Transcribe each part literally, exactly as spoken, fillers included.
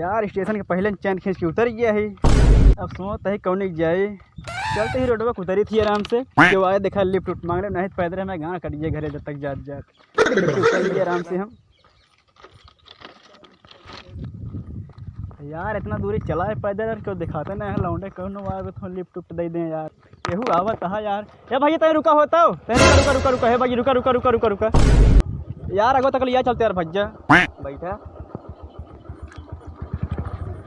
यार, स्टेशन के पहिले चैन खींच के उतर गया है। अब सोचत ही कौने के जाई। चलत ही रोडवा के उतरी थी आराम से। केहू आए देखा, लिफ्ट उफ्ट मांग ले, नहीं तो पैदल हमें गाँड़ कट जाए घरे जब तक जात जात। चल दिए आराम से हम। यार, इतना दूरी चला है पैदल यार, केहू दिखाते नहीं है लौंडे, कौनो आवे तो लिफ्ट उफ्ट दे दें यार। केहू आवत है यार। ए भैया, तैं रुका होता हो, तैं रुका, रुका, रुका, रुका, हे भैया, रुका, रुका, रुका, रुका, रुका। यार, अगो तक लिया चलते यार भैया। बैठा।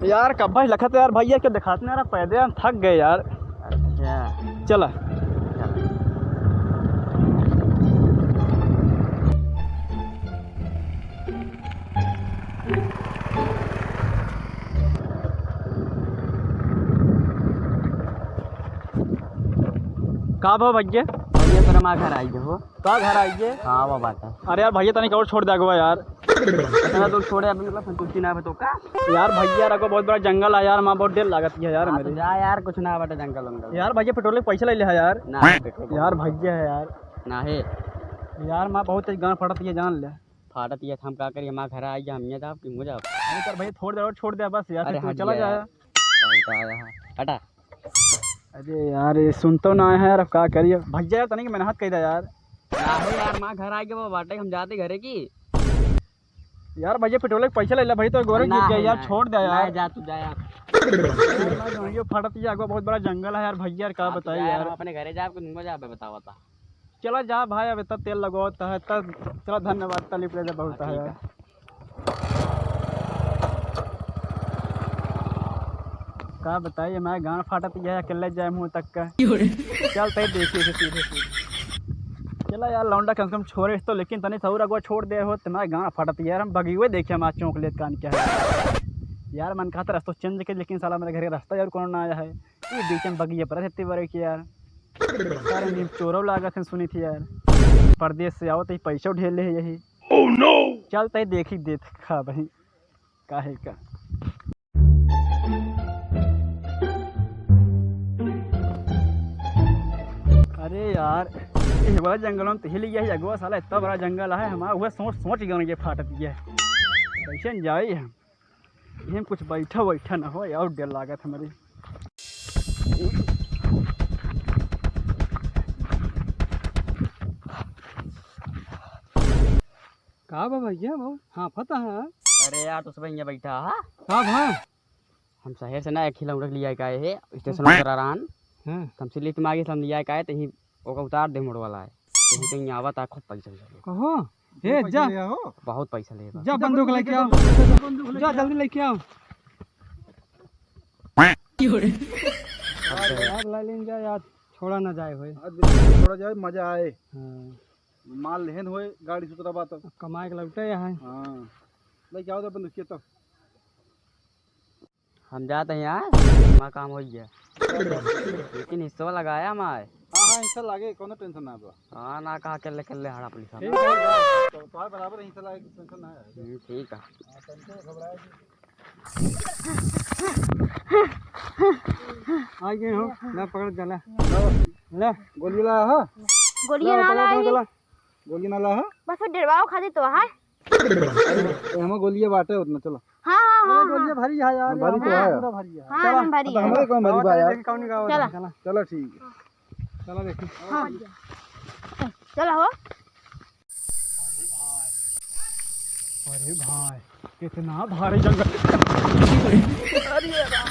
यार, कब्बा लखत यार भैया, के दिखाते नहीं यार, पैदल हम थक गए यार। अच्छा। चला। का भा भैया? भैया, तोरा माँ घर आई हो। का घर आई है? हाँ, वो बात है। अरे यार भैया, तनिक और छोड़ दे अगवा यार। इतना दूर छोड़े, अभी मतलब संतुष्टि ना बतो का? यार भैया, अगवा बहुत बड़ा जंगल है यार, माँ बहुत डर लागत है यार हाँ, तो मेरे। जा यार, कुछ ना बटे जंगल वंगल। यार भैया, पेट्रोल के पैसा ले ले है यार। ना है पेट्रोल। यार भैया है यार। ना है। यार माँ बहुत तेज गाँड़ फटत है, जान ले। फाटत है, हम का करिए, माँ घर आई, हम ये जाब कि मुँह जाब। अरे यार भैया, छोड़ दे और छोड़ दे बस यार, अरे फिर तू हट चला गया जा। यार। बहुत आया है। हटा। अरे यार, ये सुनतो ना है यार, अब का करिए? भैया यार, तनिक मेहनत कइ दे यार। ना हो यार, माँ घर आके वो बाटे, हम जाते घरे की। यार भैया, पेट्रोल के पैसा ले ले भाई, तो गोरे अरे गिर ना गया है, यार, ना छोड़ दे है, ना यार। जा, तू जा यार। यार, मैं जो ये फटत ये आगो बहुत बड़ा जंगल है यार, भैया यार, का हाँ, तू बताई जा यार, यार। हम अपने घरे जाब कि तुमको जाबे बतावा था। चला जा भाई, अब इतना तेल लगो तो है, इतना, चला धन्यवाद, तली प्रेम बहुत हाँ, है ठीक यार। है। का बताई, मैं गाँड़ फाटत गया है, अकेले जाए मुँह तक का। क्यों रे? चल तई देखिए से सीधे सीधे। चला यार, लौंडा कम से कम छोड़े तो, लेकिन तनी सौर अगवा छोड़ दे हो, तो मैं गाँड़ फाटत यार, हम बगियो देखे, हम आज चौंक लेत कान क्या है। यार मन कहत रस्तो चेंज के, लेकिन साला मेरे घरे रस्ता यार कोनो ना आया है। ये बीच में बगिया पर रहते बरे के यार। सारे नीम चोरव लागत हैं सुनी थी यार। परदेस से आवत ही पैसो ढेर ले है यही। Oh no! चल तई देखी देत खा बही काहे का। अरे यार, ये बड़ा जंगल में तही लिया है अगवा साला, इतना बड़ा जंगल है हमारा, वह सोच सोच गया ये फाटत गया है। कैसे न जाई हम? इहम कुछ बैठा बैठा न हो, और डर लागत हमरे। का बा भैया, बहुत हाँफत है। अरे यार, तो सब यहाँ बैठा है। का भा? हम शहर से ना एक ही लौंडा के लिए आए का है, स्टेशन हाँ। पर आरान। हाँ। हमसे लिफ्ट मांगे, हम लिए आए का है, तो ही ओका उतार दे मोड़ वाला है। तो ही कहीं आवत आ, खूब पैसा वैसा ले। कहो, ए, पैसा जा। ले आओ। बहुत पैसा ले बा। जा, बंदूक लेके आओ। जा, जल्दी लेके आओ। यार, यार, ला लेन जा यार, छोड़ा ना जाए होए। आज बिल्कुल छोड़ा जाए, मजा आए। हाँ। माल लेहन होए, गाड़ी सुतरा बात। कमाए के लौटे यहाँ। हाँ। लेके आओ तो बंदूक के तो। हम जात हैं यार, हमार काम होइ गया। लेकिन हिस्सा लगाया हमार। हाँ, हाँ, हिस्सा लागे, कोनो टेंशन ना बा। हाँ, ना कहा, कर ले, कर ले, हड़ा पुलिस वाला। ठीक है, तो, तो बराबर हिस्सा लागे, टेंशन ना है। हम्म, ठीक है। हाँ, टेंशन घबराए जी। आ गए हो, ला पकड़, चला। लो। ले। गोली लाया है? गोली ला, ना पकड़, लाई। चला। गोली ना ला है? बस वो डरवाओ खातिर तो है। अरे, हमार गोलिया बाटे उतना, चलो। हाँ, हाँ, हाँ, अरे, गोलिया हाँ। भरी है यार, हाँ, भरी तो हमारे है। पूरा भरी है। हाँ, चला। हम भरी अब है। हमारे कौन भरी बा यार? देखी कौन का चला। चला। चला, ठीक है। चला देखी। हाँ। चला हो। अरे भाई, इतना भारी जंगल। अरे राम।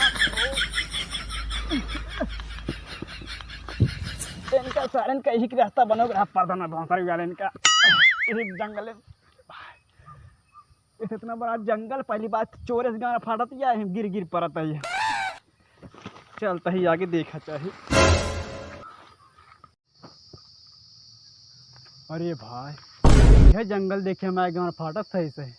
इनका सारन का एक रास्ता बनो, रहा पर्दा ना भौंसर वाले इनका। इस जंगल में, इतना बड़ा जंगल, पहली बात चोरे से गाँड़ फाटत या है, गिर गिर परत है। चल, तही आगे देखा चाही। अरे भाई, यह जंगल देखे हमारे गाँड़ फाटत सही सही।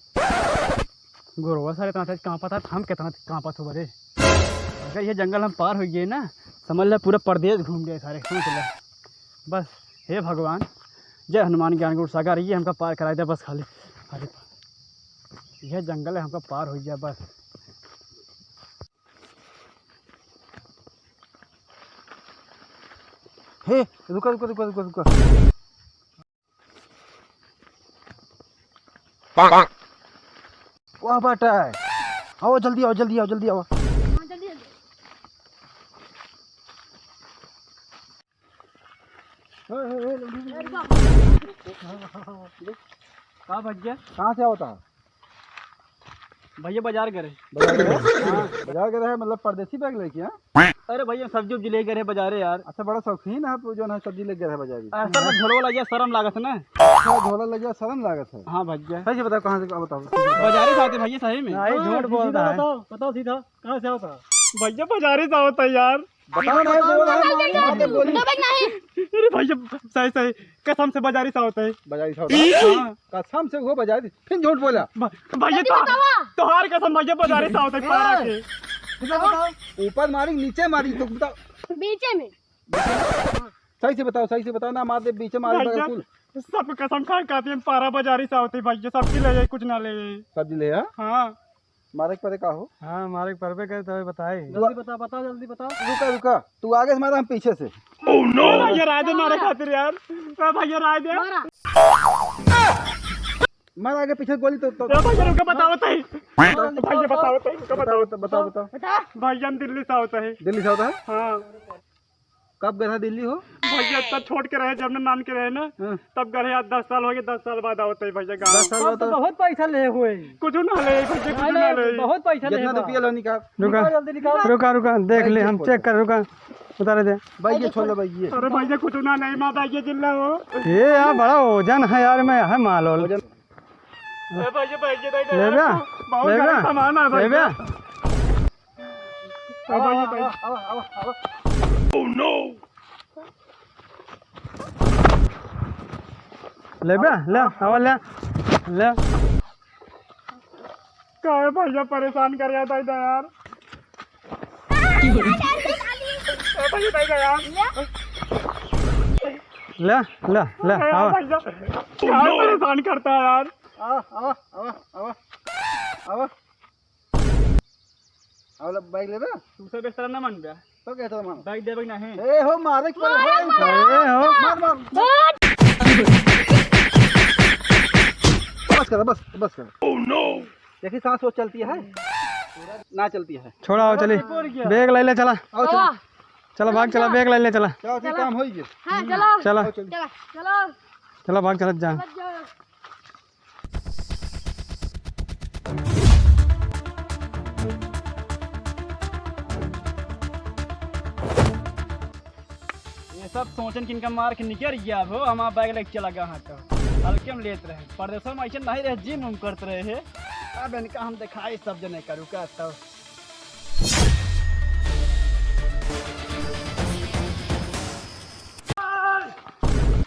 गोरवा सारे इतना तेज कांपत है, हम कितना तेज कांपत हो बरे। अगर यह जंगल हम पार हो गए ना, समझ ले पूरा परदेस घूम गए सारे, समझ ले। बस, हे भगवान, जय हनुमान ज्ञान गुण सागर, ये हमका पार कराई दे बस खाली। अरे, यह जंगल है, हमका पार हो गया बस। हे, रुका, रुका, रुका, रुका, रुका। वाह, बाटा है। आओ, जल्दी आओ, जल्दी आओ, जल्दी आओ। हाँ, जल्दी, जल्दी। का भैया? कहाँ से आवत है? भैया, बाजार गए रहे। बाजार गए रहे? हाँ। बाजार गए रहे, मतलब परदेसी बैग लेके, हाँ? अरे भैया, सब्जी उब्जी लेके गए रहे बाजारे यार। अच्छा, बड़ा शौकीन है आप, जो ना सब्जी लेके गए रहे बाजारे। अरे सर, झोलवा लग गया, शर्म लागत है ना। अच्छा, झोला लग गया, शर्म लागत है। हाँ भैया। सही से बताओ, कहाँ से, बताओ। बाजारे से आवत है भैया, सही में। नहीं, हाँ, झूठ बोल रहा है। बताओ, बताओ सीधा, कहाँ से आवत है? भैया, बाजारे से आवत है यार। बताओ ना, बोल रहा है, मार, मार दे गोली। दबंग नहीं। अरे भैया, सही, सही, कसम से बाजारे से आवत है। बाजारे से आवत है? हाँ। कसम से वो बाजारे, फिर झूठ बोला। भ-, भैया, जल्दी तो-, बतावा। तोहार कसम भैया, बाजारे से आवत है, पारा के। सीधा बताओ। ऊपर मारी, नीचे मारी, तो बताओ। बीचे में। सही से बताओ, सही से बताओ ना, मार दे, बीचे मार दे, भैया, कुल। सब कसम खा के कहते हैं, पारा बाजारे से आवत है भैया, सब्जी ले जाए, कुछ ना ले जाए। सब्जी ले आ? हाँ। मारे के परे का हो? हाँ, मारे के परबे करे, तबे बताई। जल्दी बता, बता, जल्दी बता। रुका, रुका, तू आगे से मारा, हम पीछे से। Oh no! भैया, राय दे मारे खातिर यार। ए भैया, राय दे। मारा। मार आगे पीछे गोली तो, तो ए भैया, रुका, बताओ तई। बताओ। भैया, बताओ तई, रुका, बताओ। बताओ, बताओ, बताओ। बता। भैया, हम दिल्ली से आवत है। दिल्ली से आवत है? हाँ। कब गए था दिल्ली हो? भैया, तब छोट के रहे, जब ना नान के रहे ना, हाँ। तब गए आज दस साल हो गए, दस साल बाद आवत है भैया गाँव। दस साल तब बाद तो तो बहुत पैसा ले हुए। कुछ ना ले भैया, कुछ नहीं, ना नहीं, ले। बहुत पैसा ले जितना हुआ। रुपया लो निकाल। रुका, निकाल, जल्दी निकाल। रुका, रुका, देख भाई ले, ये हम खोल। चेक कर, रुका, उतारे दे। भाई ये छोड़ लो, भाई ये। अरे भैया, कुछ ना नहीं, माँ भाई ये जिल्ला हो। ये यार, बड़ा वजन है यार, मैं है माल वाल। वजन। ए भैया, भाई ये, भाई ये, लेबे? बहुत लेबे? सारा सामान है भाई। लेबे? ए भैया, भाई। आवा, आवा, आवा। Oh no! लेबे? ले, आवा, ले। ले। काहे भैया परेशान कर रहा था इधर यार? ए भैया, भाई यार। ले, ले, ले, ए यार आवा। भैया, काहे परेशान करता है यार? आवा, आवा, आवा, आवा। आवा। अब ला बैग लेबे? तू सब बेस्तारा ना मन बे। तो कहता मन। बैग देबे कि नहीं? ए हो, मारे के पड़े हो। अरे हो। मार, मार। बस कर, बस, बस कर। Oh no! देखी सांस वो चलती है? ना चलती है। छोड़ा, आओ, चली। बैग ले ले, चला। आओ, चलो। चला, भाग, चला, बैग ले ले, चला। चलो, ठीक, काम हो गया। हाँ, चलो। चला। आओ, चलो। चला, चलो। चला, भाग, चलत जा। चलत जाओ। ये सब सोचन किनका मार के निकर गया हो, हमार बैग लेके चला गया हाँ तो। हल्के में लेत रहे। परदेसवा में ऐसे नहीं रहे, जिम उम करत रहे है। अब इनका हम दिखाई सब जने करू का तो।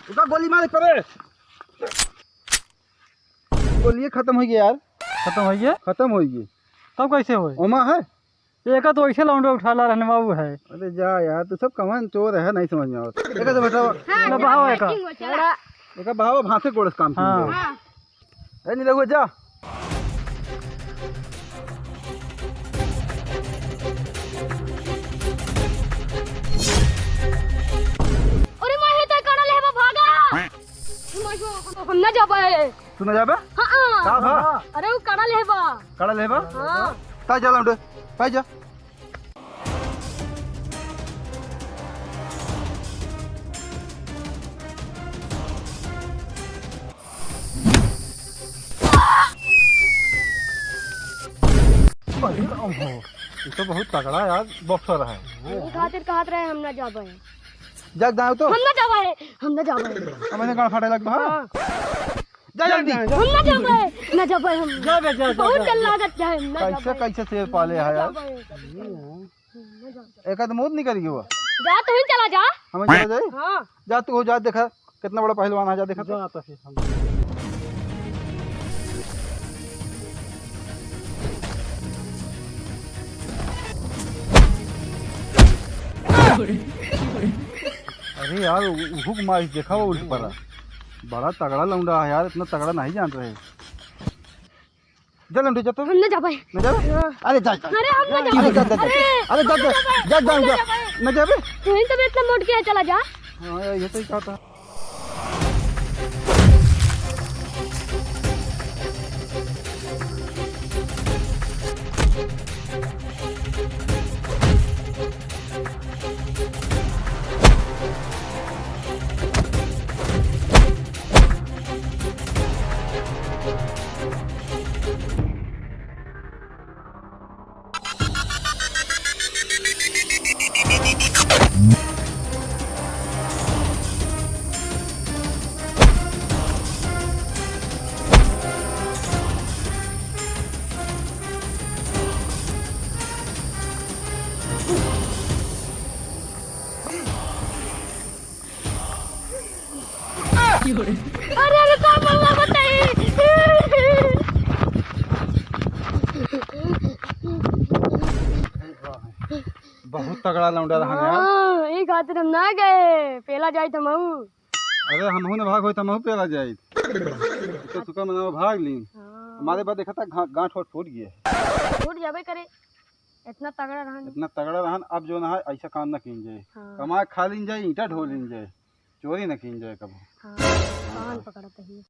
रुका, गोली मारे पड़े। गोलिये खत्म होइ गया यार। खत्म होइ गया? खत्म होइ गया। तब कैसे होए? ओमा है। एका तो ऐसे लौंडा उठा ला रहने बाबू है। अरे जा यार, तू सब कमान चोर है, नहीं समझ में आवत। एका तो बैठा हुआ। हाँ, ना बहाव है का? Packing हो, चला। एका बहाव, भांसे कोड़स काम हाँ। किया। हाँ। ए, नहीं रहुआ, जा। अरे माँ, हे तो काढ़ा लेबा, भागा। हम ना जाबे। तू ना जाबे? हाँ, हाँ। का भा? अरे वो काढ़ा लेबा। काढ़ा लेबा? हाँ। ता जा लौंडे, ता जा। अरे, ओहो, ये तो बहुत तगड़ा यार, boxer है। यही खातिर कहत रहे हम ना जाबे। जग दाएं तो? हम ना जाबे, हम ना जाबे। अब मैंने गाड़ फाटे लग बा। हाँ। जा जल्दी। हम ना जाबे, ना जाबे हम। जा बे, जा, जा, बहुत जा, डर जा। लागत है, हम ना कैसे, जाबे। कैसे शेर पाले है यार? जाबे। एक आध मौत निकल गई हुआ। जा, तू ही चला जा। हमें चला जाए? हाँ। जा तू हो, जा देखा, कितना बड़ा पहलवान है, जा देखा तो। जा तो फिर हम। अरे यार, उ-, हुक मार देखा वो उल्ट पड़ा। बड़ा तगड़ा लौंडा है यार, इतना तगड़ा नहीं जान रहे। जा लौंडे, जा तो। हम ना जाबे। ना जाबे? हाँ। अरे जा, जा। अरे हम ना अरे जाबे। जा, जा, जा। अरे अरे जा, जा, हम ना जा, जा, जाबे। जा, हम जा। ना जाबे। ना जाबे? तू ही तो इतना मोट के है, चला जा। हाँ यार, ये तो ही कहा था। अरे, अरे, तो मम्मा बताई। बहुत तगड़ा लौंडा रहन यार। हाँ, ई खातिर हम ना गए, पेला जाइत हमहू। अरे, हमहू ना भाग होइत, हमहू पेला जाइत। तो सुका मनावा भाग लीन। हाँ। हमारे बाद देखा था गा-, गांठ होठ फूट गया है। फूट जाबे करे, इतना तगड़ा रहन। इतना तगड़ा रहन, अब जो ना है, ऐसा काम ना कीन जाए। हाँ। कमाए खा लीन जाए, ईंटा ढो लीन जाए, चोरी ना कीन जाए कबो। हाँ, कान पकड़त ही।